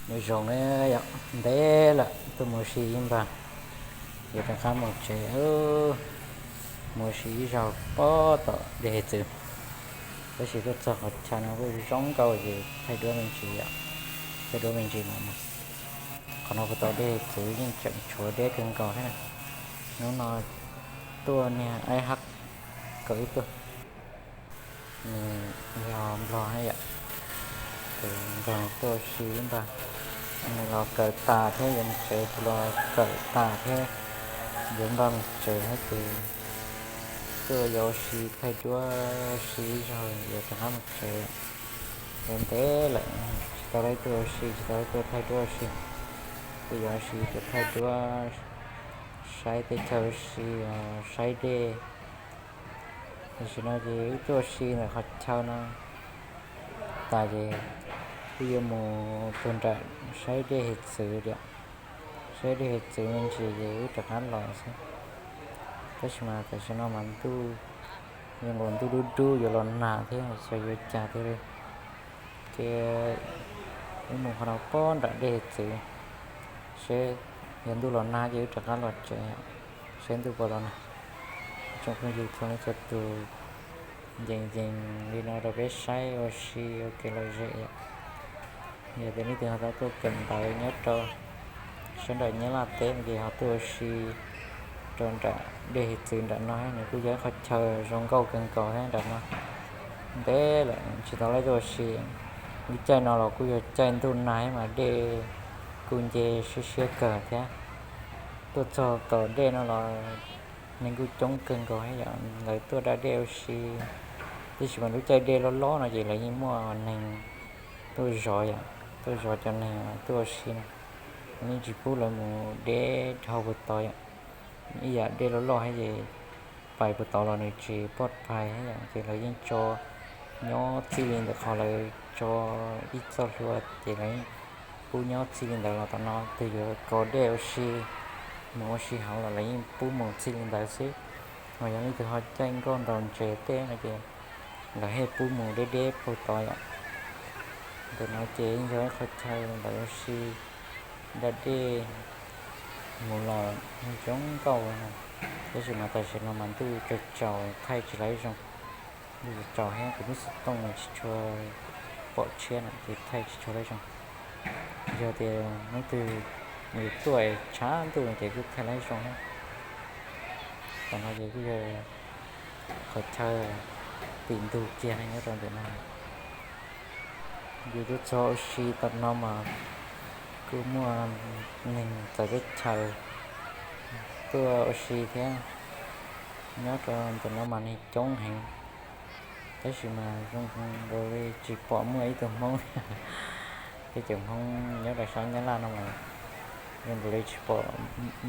Nyob zoo, yog ntev lawm tuaj mus ua si ib npag, yuav rov qab mus tsev, mus ua si ib zaug pem tom dej hiav txwv. Tab sis tuaj txog qhov chaw no kuj zoo nkauj ces thaij duab me ntsis, thaij duab me ntsis no. Qhov no puag tom dej hiav txwv yeej tseem tshuav deb kawg nkaus thiab. Hnub no tuaj niag aib hab kaum ib tug, nws yog nplog na yom, ces nrog tuaj ua si ib npag. Nws los kawm tas thiab yuav mus tsev, kuv los kawm tas thiab yuav npaj mus tsev thiab ces tuaj yuav ua si thaij duab ua si ib zaug yuav rov qab mus tsev. Yuav ntev lawm tsis tau laib tuaj ua si, tsis tau laib tuaj thaij duab ua si. Tuaj yuav ua si tuaj thaij duab, saib teb chaws ua si, saib dej. Tam sim no ces wb tuaj ua si ntawm qhov chaw no tas ces wb yuav mus puag nram saib dej hiav txwv tiam, saib dej hiav txwv me ntsis ces wb rov qab los xwb. Tab sis mas tam sim no mas ntuj, zoo nkaus ntuj dub dub yuav los nag thiab xyov yuav cas tiag li. Ces wb mus qhov no pem nram dej hiav txwv, seb yog ntuj los nag ces wb rov qab los tsev, seb ntuj puas los nag. Tsoom phooj ywg txhua leej txhua tus, ncees ncees li no rau peb saib ua si ua kev lom zem yom. Yog tias leej twg ho tau tuaj kawm ntawv nyob rau sab nram Nyab Laj teb no ces ho tuaj ua si rau nram dej hiav txwv nram no, nws kuj yog ib qhov chaw zoo nkauj kawg nkaus thiab nram no. Ntev lawm tsis tau laib tuaj ua si. Lub caij no los kuj yog caij ntuj nag mas dej kuj nce siab siab kawg thiab. Tuaj txog tom dej no los neeg kuj coob kawg nkaus thiab yom, lawv tuaj da dej ua si. Tab sis mas lub caij dej loj loj no ces lawv yeej muaj neeg tuaj zov yom, tuaj zov cov neeg tuaj ua si no, yeej tsis pub lawv mus deb dhau puag tod yom. Ib yam dej loj loj thiab ces pais puag tod los nws tsis pov phais thiab yom, ces lawv yeej tso nyob txij li ntawm qhov lawv tso ib txoj hlua ces lawv yeej pub nyob txij li ntawd los tom no tus yuav kov dej ua si, mus ua si hauv los lawv yeej pub mus txij li ntawd xwb. Ho yog leej twg ho caij nkoj ntaus ntses tej no ces lawv thiaj pub mus deb deb puag tod yom. Ntawm no ces yog ib qhov chaw lawv ua si da dej mus los zoo nkauj, tab sis mas tam sim no mas ntuj tsaus tsaus thaij tsis laib zoo. Ntuj tsaus tsaus thiab kuv lub xov tooj tsis tshua pom tshiab na ces thaij tsis tshua laib zoo. Yog tias hnub twg yus tuaj tshav ntuj no ces kuj thaij laib zoo thiab. Tom no ces kuj yog qhov chaw tim ntug kiag nyob rau ntawm no. Yus tuaj txog ua si tom no mas kuj muaj neeg txawv teb chaws tuaj ua si thiab. Nyob rau ntawm no mas neeg coob heev, tab sis mas zoo nkaus li tsis pom muaj ib tug Hmoob. Tej cov Hmoob nyob rau sab Nyab Laj no mas zoo nkaus li tsis pom,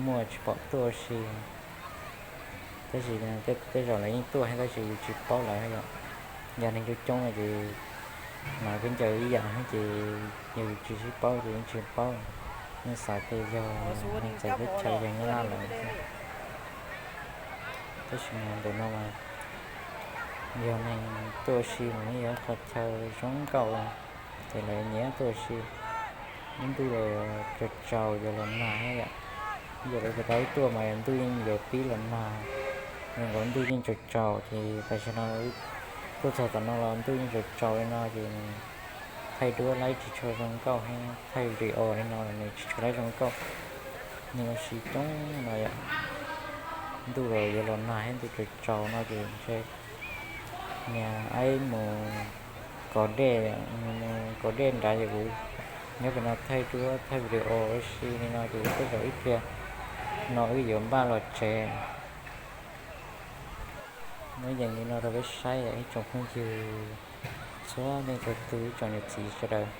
muaj tsis pom tuaj ua si. Tab sis tej zaum lawv yeej tuaj thiab tab sis yus tsis paub lawv yom. Yog neeg coob coob no ces mas peb ncaws ib yam thiab ces yog yus tsis sib paub ces yeej tsis paub, yeej xav tias yog neeg txawv teb chaws yog Nyab Laj lawm xwb. Tab sis mas ntawm no mas yog neeg tuaj ua si mas yeej yog qhov chaw zoo nkauj, ces lawv nyiam tuaj ua si. Lub ntuj los tsaus tsaus yuav los nag thiab yom. Yog lawv tau tuaj mas ntuj yeej yuav pib los nag, zoo nkaus ntuj yeej tsaus tsaus ces tam sim no tuaj txog tom no los ntuj yeej tsaus tsaus li no ces thaij duab laib tsis tshua zoo nkauj thiab thaij video li no los nws tsis tshua laib zoo nkauj. Neeg ua si coob no yom. Ntuj los yuav los nag thiab ntuj tsaus tsaus no ces ntshe niag aib mus kov dej, mus kov dej nrad ces kuv nyob pem no thaij duab thaij video ua si li no ces tej zaum ib pliag no wb yuav npaj los tsev. Muab yees li no rau peb saib ib tsoom phooj ywg txhua leej txhua tus, ib tsoom niam txiv sawv daws.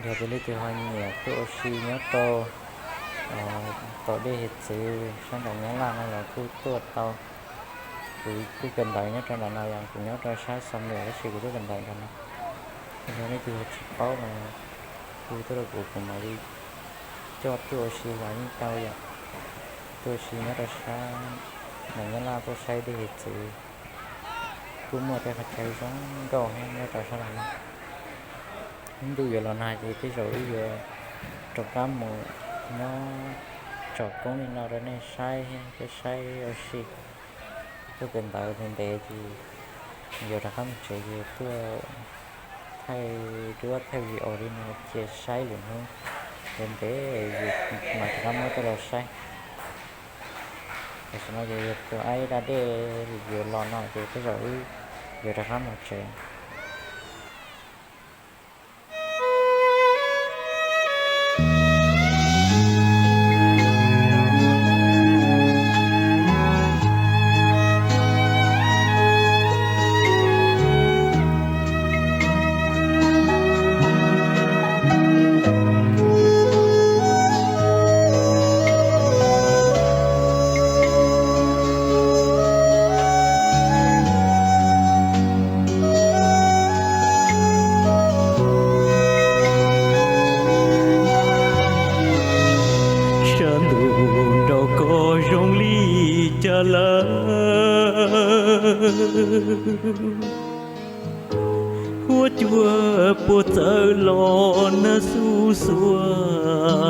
Yog tias leej twg ho nyiam tuaj ua si nyob rau tom dej hiav txwv sab nram Nyab Laj no los kuj tuaj tau. Kuv kuj kawm ntawv nyob rau nram no, yog kuv nyob rau sab Xos Muas tab sis kuv tuaj kawm ntawv nram no. Yog leej twg ho tsis paub mas hu tuaj rau kuv, kuv mam li coj tuaj ua si los yeej tau yom. Tuaj ua si nyob rau sab nram Nyab Laj tuaj saib dej hiav txwv kuj muaj tej qhov chaw zoo nkauj thiab nyob rau sab nram no. Lub ntuj yuav los nag ces tej zaum wb yuav rov qab mus nyob tsom koob li no rau nej saib, peb saib ua si. Tuaj kawm ntawv ntev ntev ces yuav rov qab mus tsev ces tuaj thaij duab thaij video li no cia saib lwm hnub ntev ntev yus mam rov qab muab coj los saib. Tam sim no ces yog tus aib da dej yuav los no ces tej zaum wb yuav rov qab mus tsev. Sab ntuj nraum ko zoo li cas lawm, huab cua puas txawv los nag xub xuas,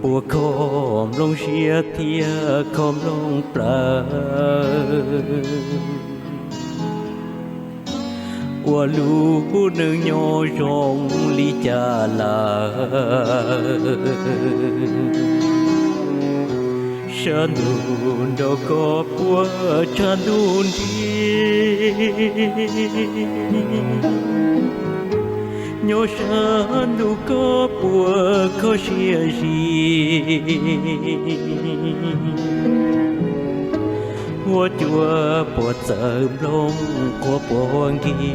puas kho nplooj siab thiab kho nplooj plawv. Ua lub neej nyob zoo li cas lawm, sab ntuj nraum ko puas tshav ntuj nrig, nyob sab ntuj ko puas kho siab zim, huab cua puas txawv nplooj qhuav puas nkig.